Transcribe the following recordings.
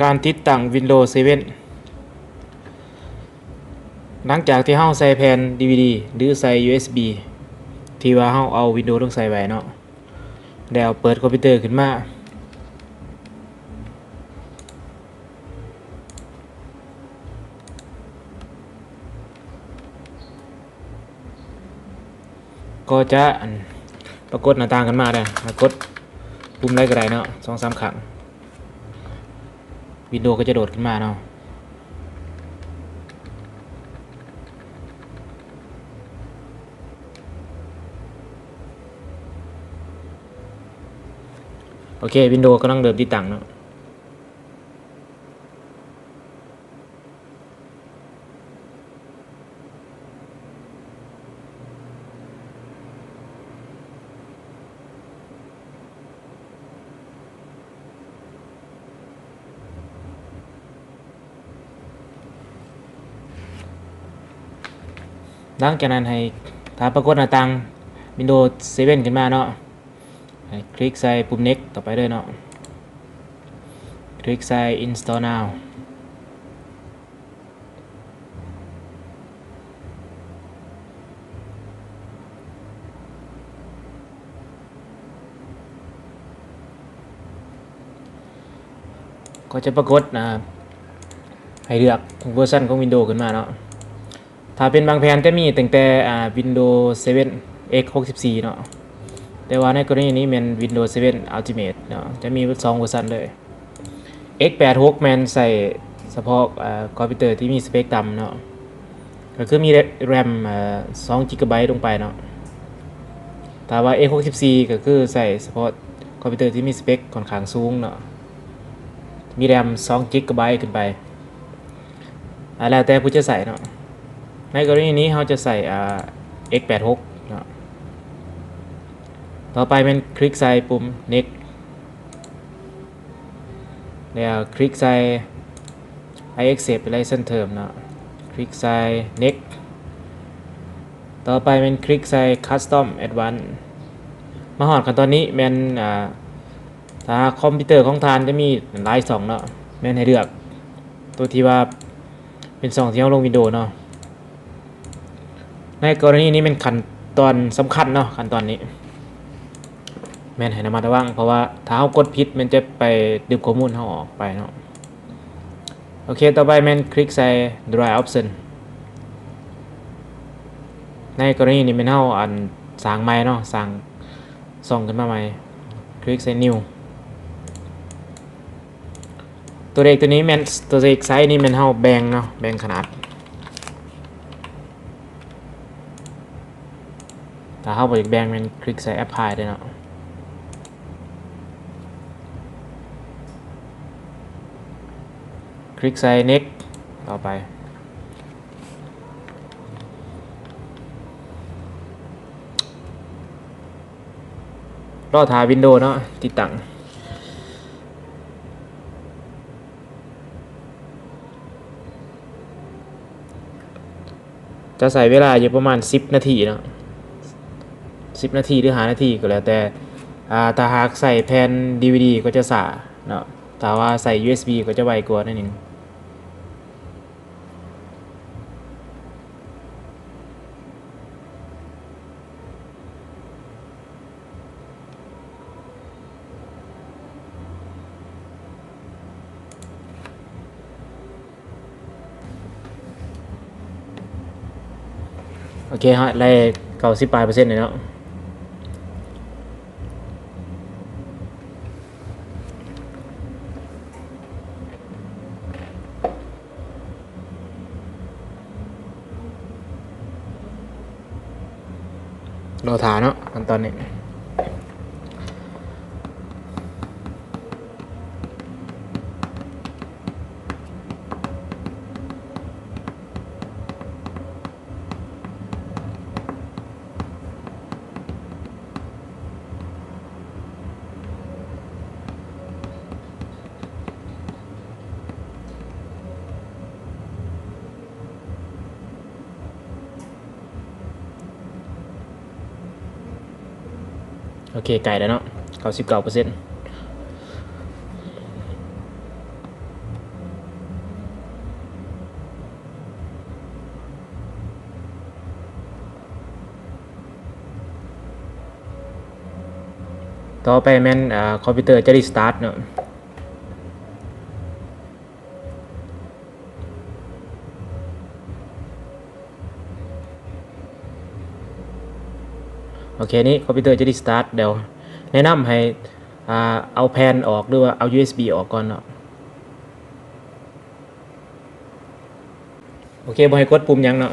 ການຕິດຕັ້ງວິນໂດເຊເວັນ ຫຼັງຈາກທີ່ເຮົາໃສ່ແຜ່ນດີວີດີ ຫຼື ໃສ່ຢູເອັສບີ ທີ່ວ່າເຮົາເອົາວິນໂດລົງໃສ່ໄວ້ເນາະ ແລ້ວເປີດຄອມພິວເຕີຂຶ້ນມາ ກໍຈະ ອັນ ປາກົດໜ້າຕ່າງຂຶ້ນມາເດີ. ມາກົດປຸ່ມໃດກໍໄດ້ເນາະ ສອງສາມຄັ້ງ ວິນໂດກໍຈະໂດດຂຶ້ນມາເນາະ. ໂອເຄ ວິນໂດກຳລັງເລີ່ມຕິດຕັ້ງເນາະ. ຫຼັງຈາກນັ້ນໃຫ້ ຖ້າປາກົດໜ້າຕ່າງວິນໂດເຊເວັນຂຶ້ນມາເນາະ ໃຫ້ຄລິກໃສ່ປຸ່ມເນັກຕໍ່ໄປເລີຍເນາະ ຄລິກໃສ່ອິນສະຕໍນາວ ກໍຈະປາກົດ ອ່າ ໃຫ້ເລືອກເວີຊັນຂອງວິນໂດຂຶ້ນມາເນາະ. ຖ້າເປັນບາງແຜ່ນຈະມີຕັ້ງແຕ່ ອ່າ ວິນໂດເຊເວັນ ເອັກ ຫົກສິບສີ່ເນາະ ແຕ່ວ່າໃນກໍລະນີນີ້ແມ່ນວິນໂດເຊເວັນອັນຕິເມດເນາະ ຈະມີສອງເວີຊັນເລີຍ. ເອັກ ແປດສິບຫົກ ແມ່ນໃຊ້ສະເພາະ ເອີ ຄອມພິວເຕີທີ່ມີສະເປັກຕ່ຳເນາະ ກໍຄືມີແຣມ ເອີ ສອງຈິກກະໄບລົງໄປເນາະ. ຖ້າວ່າ ເອັກ ຫົກສິບສີ່ ກໍຄືໃຊ້ສະເພາະຄອມພິວເຕີທີ່ມີສະເປັກຂ້ອນຂ້າງສູງເນາະ ມີແຣມສອງຈິກກະໄບຂຶ້ນໄປ ອ່າ ແລ້ວແຕ່ຜູ້ຈະໃຊ້ເນາະ. ໃນກໍລະນີນີ້ເຮົາຈະໃຊ້ ອ່າ ເອັກ ແປດສິບຫົກ ເນາະ. ຕໍ່ໄປແມ່ນຄລິກໃສ່ປຸ່ມເນັກ ແລ້ວຄລິກໃສ່ I accept license term ເນາະ ຄລິກໃສ່ next. ຕໍ່ໄປແມ່ນຄລິກໃສ່ custom advance. ມາຮອດຂັ້ນຕອນນີ້ແມ່ນ ອ່າ ຖ້າຄອມພິວເຕີຂອງທ່ານຈະມີຫຼາຍຊ່ອງເນາະ ແມ່ນໃຫ້ເລືອກຕົວທີ່ວ່າເປັນຊ່ອງທີ່ເຮົາລົງວິນໂດເນາະ. ໃນກໍລະນີນີ້ແມ່ນຂັ້ນຕອນສຳຄັນເນາະ ຂັ້ນຕອນນີ້ແມ່ນໃຫ້ລະມັດລະວັງ ເພາະວ່າຖ້າເຮົາກົດຜິດແມ່ນຈະໄປດຶບຂໍ້ມູນເຮົາອອກໄປເນາະ. ໂອເຄ ຕໍ່ໄປແມ່ນຄລິກໃສ່ drive option. ໃນກໍລະນີນີ້ແມ່ນເຮົາ ອັນ ສ້າງໃໝ່ເນາະ ສ້າງຊ່ອງຂຶ້ນມາໃໝ່ ຄລິກໃສ່ new. ຕົວເລກຕົວນີ້ແມ່ນ ຕົວເລກໄຊນີ້ແມ່ນເຮົາແບ່ງເນາະ ແບ່ງຂະໜາດ. ຖ້າເຮົາບໍ່ຢາກແບ່ງແມ່ນຄລິກໃສ່ apply ໄດ້ເນາະ ຄລິກໃສ່ next ຕໍ່ໄປ. ລໍຖ້າວິນໂດເນາະ ຕິດຕັ້ງ ຈະໃຊ້ເວລາຢູ່ປະມານສິບນາທີເນາະ ສິບນາທີ ຫຼື ຫ້ານາທີກໍແລ້ວແຕ່. ອ່າ ຖ້າຫາກໃຊ້ແຜ່ນດີວີດີກໍຈະຊ້າເນາະ ຖ້າວ່າໃຊ້ຢູເອັສບີກໍຈະໄວກວ່າໜ້ອຍໜຶ່ງ. ໂອເຄ ຮອດໄດ້ເກົ້າສິບປາຍເປີເຊັນແລ້ວເນາະ. ລໍຖ້າເນາະ ຂັ້ນຕອນນີ້. ໂອເຄ ໃກ້ແລ້ວເນາະ ເກົ້າສິບເກົ້າເປີເຊັນ. ຕໍ່ໄປແມ່ນ ອາ ຄອມພິວເຕີຈະຣີສະຕາດເນາະ. ໂອເຄ ນີ້ຄອມພິວເຕີຈະຣີສະຕາດ. ດຽວແນະນຳໃຫ້ ອາ ເອົາແຜ່ນອອກ ຫຼືວ່າເອົາຢູເອັສບີອອກກ່ອນເນາະ. ໂອເຄ ບໍ່ໃຫ້ກົດປຸ່ມຫຍັງເນາະ.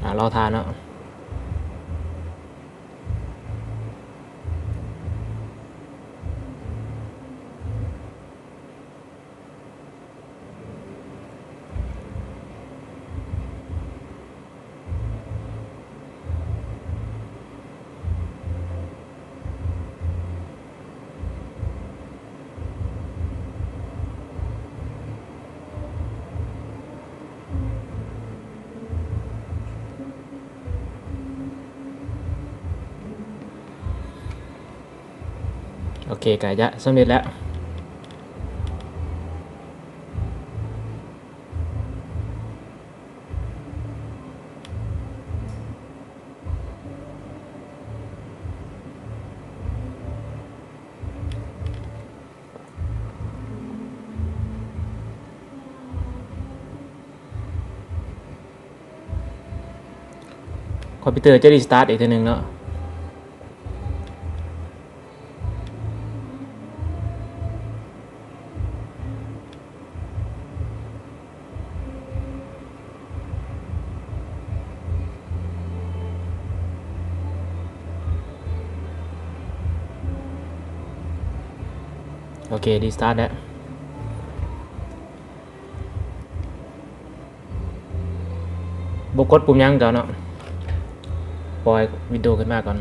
ອາ ລໍຖ້າເນາະ. ໂອເຄ ໃກ້ຈະສຳເລັດແລ້ວ. ຄອມພິວເຕີຈະຣີສະຕາດອີກເທື່ອໜຶ່ງເນາະ. ໂອເຄ ຣີສະຕາດແລ້ວ. ບໍ່ກົດປຸ່ມຫຍັງເຈົ້າເນາະ, ປ່ອຍວິນໂດຂຶ້ນມາກ່ອນ.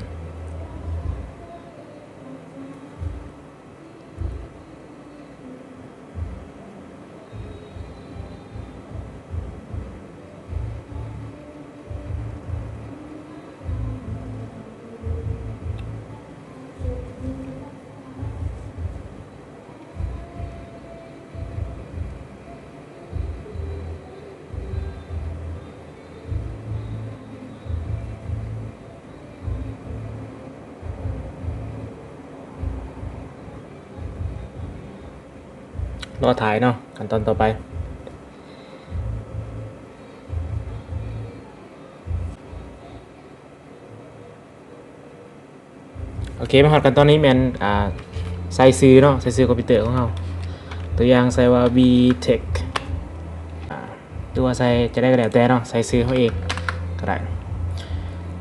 ລໍຖ້າເນາະ ຂັ້ນຕອນຕໍ່ໄປ. ໂອເຄ ມາຮອດຂັ້ນຕອນນີ້ແມ່ນ ອ່າ ໃສ່ຊື່ເນາະ, ໃສ່ຊື່ຄອມພິວເຕີຂອງເຮົາ. ຕົວຢ່າງໃສ່ວ່າ ບີເທັກ ອ່າ ຫຼືວ່າໃສ່ຈະໄດ້ກໍແລ້ວແຕ່ເນາະ, ໃສ່ຊື່ເຮົາເອງກໍໄດ້.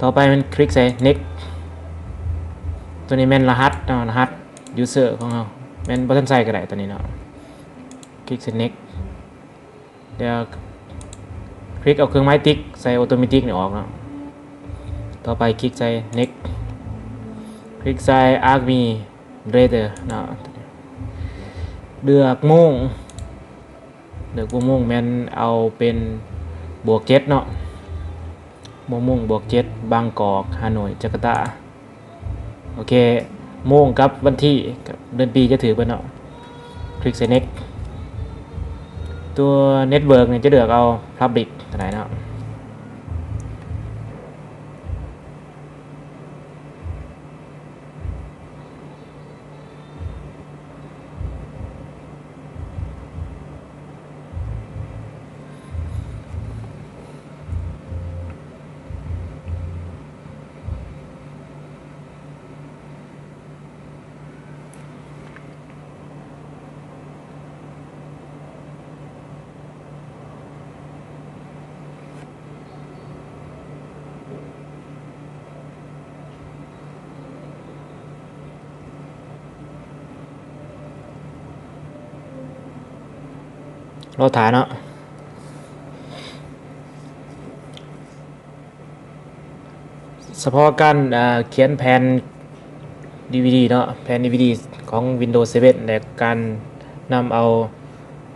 ຕໍ່ໄປແມ່ນຄລິກໃສ່ເນັກ. ຕົວນີ້ແມ່ນລະຫັດເນາະ, ລະຫັດຢູເຊີຂອງເຮົາ ແມ່ນບໍ່ທັນໃສ່ກໍໄດ້ຕົວນີ້ເນາະ. ຄລິກໃສ່ເນັກ. ແລ້ວຄລິກເອົາເຄື່ອງໝາຍຕິກໃສ່ອໍໂຕເມຕິກນີ້ອອກເນາະ. ຕໍ່ໄປຄລິກໃສ່ເນັກ, ຄລິກໃສ່ອາກມີເຣເຕີເນາະ, ເລືອກໂມງ, ເລືອກຫົວໂມງແມ່ນເອົາເປັນບວກເຈັດເນາະ, ຫົວໂມງບວກເຈັດ ບາງກອກ ຮ່າໂນຍ ຈາກາຕາ. ໂອເຄ ໂມງກັບວັນທີ ເດືອນປີຈະຖືກເບິດເນາະ. ຄລິກໃສ່ເນັກ. ຕົວເນັດເວີກນີ້ຈະເລືອກເອົາພັບບລິກກໍໄດ້ເນາະ. ໂ ລໍຖ້າເນາະ. ສະເພາະການ ເອີ ຂຽນແຜ່ນດີວີດີເນາະ, ແຜ່ນດີວີດີຂອງວິນໂດເຊເວັນ ແລະ ການນຳເອົາ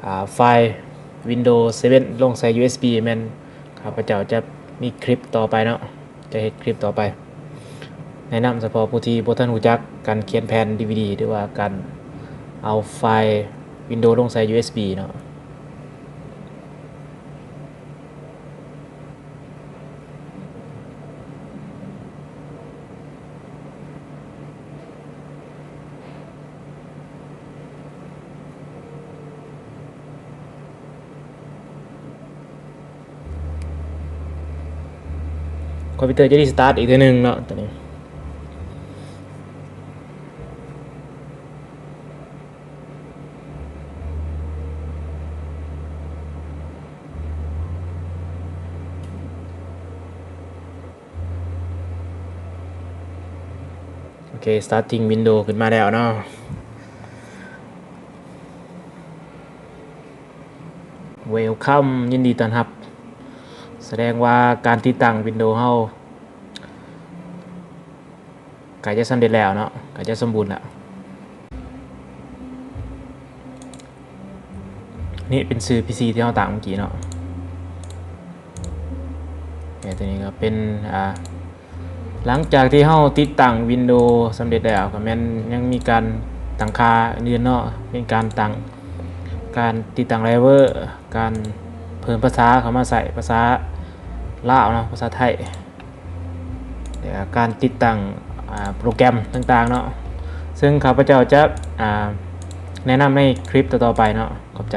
ອາ ໄຟລ໌ວິນໂດເຊເວັນລົງໃສ່ຢູເອັສບີ ແມ່ນຂ້າພະເຈົ້າຈະມີຄລິບຕໍ່ໄປເນາະ, ຈະເຮັດຄລິບຕໍ່ໄປ. ແນະນຳສະເພາະຜູ້ທີ່ບໍ່ທັນຮູ້ຈັກການຂຽນແຜ່ນດີວີດີ ຫຼືວ່າການເອົາໄຟລ໌ວິນໂດລົງໃສ່ຢູເອັສບີເນາະ. ຄອມພິວເຕີຈະຣີສະຕາດອີກເທື່ອໜຶ່ງເນາະ ຕອນນີ້. ໂອເຄ ສະຕາດຕິງວິນໂດຂຶ້ນມາແລ້ວເນາະ. ເວລຄັມ ຍິນດີຕ້ອນຮັບ. ສະແດງວ່າການຕິດຕັ້ງວິນໂດເຮົາ ໃກ້ຈະສຳເລັດແລ້ວເນາະ, ໃກ້ຈະສົມບູນແລ້ວ. ນີ້ເປັນຊື່ພີຊີທີ່ເຮົາຕັ້ງເມື່ອກີ້ເນາະ. ແລ້ວຕົວນີ້ກໍເປັນ ອ່າ ຫຼັງຈາກທີ່ເຮົາຕິດຕັ້ງວິນໂດສຳເລັດແລ້ວ ກໍແມ່ນຍັງມີການຕັ້ງຄ່າອື່ນໆເນາະ, ເປັນການຕັ້ງ ການຕິດຕັ້ງໄດຣເວີ, ການເພີ່ມພາສາເຂົ້າມາໃຊ້ ພາສາລາວເນາະ, ພາສາໄທ. ແລ້ວການຕິດຕັ້ງ ອ່າ ໂປຣແກຣມຕ່າງໆເນາະ, ເຊິ່ງຂ້າພະເຈົ້າຈະ ອ່າ ແນະນຳໃນຄລິບຕໍ່ໆໄປເນາະ. ຂອບໃຈ.